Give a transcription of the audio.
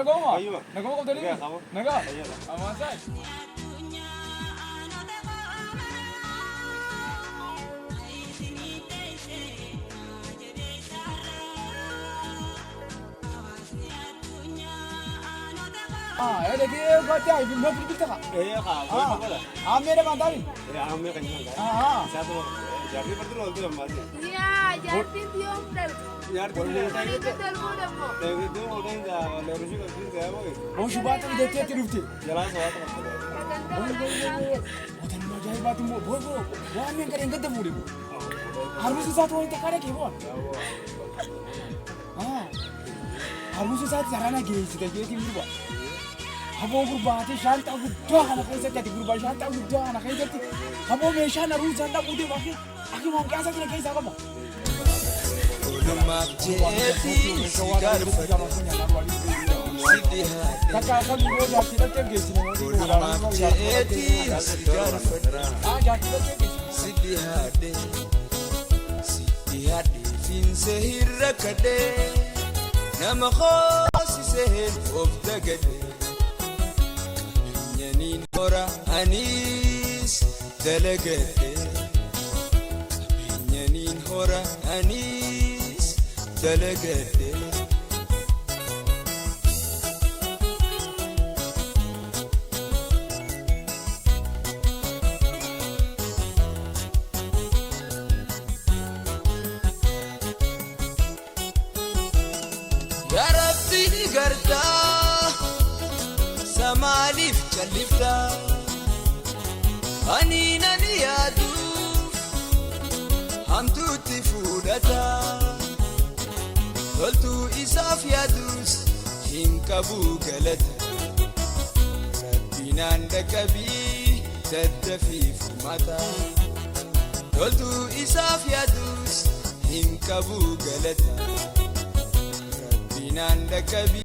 Nagoma. Fayyuma. Nagoma qabdanii? Nagaa qaba. Nagaa. Fayyadha. Amaan saay. Ah, eh, dhagee gootee ayi bilbila bilbilta ka. Ee haa Ah, wal ammee dha maantaami. Ee ammee kan jiran Ah, ah. Isaatu jaartii bartuu oltu lammaati. Yaa jaartiin yoom dhaltu? Jaartii Waliin dalbuu dammoo. Boo shubaata bitatteetti dhufte. Jalaa sowaata qabda. Sagantaa waliin Watanuma ajaa'ibaati immoo boo boo boo ammeen kan hin gadda fuudhe boo. Harmusi isaatu waliin takkaa dhaqee boo. Ah, harmusi isaatti sarara geessite jeetiin gurba. Haboo gurbaatee shaanxaa guddaa kana keessatti ati gurbaa shaanxaa guddaa kana keessatti haboo meeshaan haruusaan dhaquu deemu akki akki waan qiyaasaa kana keessaa qaba. Oolummaaf jeetii si gaarfadhe si dhihaadhe. Takka akka yoo jaartii dhaltee geessine. Oolummaaf jeetii si gaarfadhe Ah, jaartii dhaltee geessine. si dhihaadhe si dhihaadhe fiinse hirra kadhe nama hoosiseen of dagadhe qabeenyaniin hora anis dalagadhe qabeenyaniin hora anis dalagadhe. Yaa Rabbi ni gartaa samaaliif calliftaa ani nan yaaduuf hamtuutti fuudhata toltuu isaaf yaadus hin qabu galata Rabbinaan dhaqqabii daddafii furmaata toltuu isaaf yaadus hin qabu galata Rabbinaan dhaqqabii.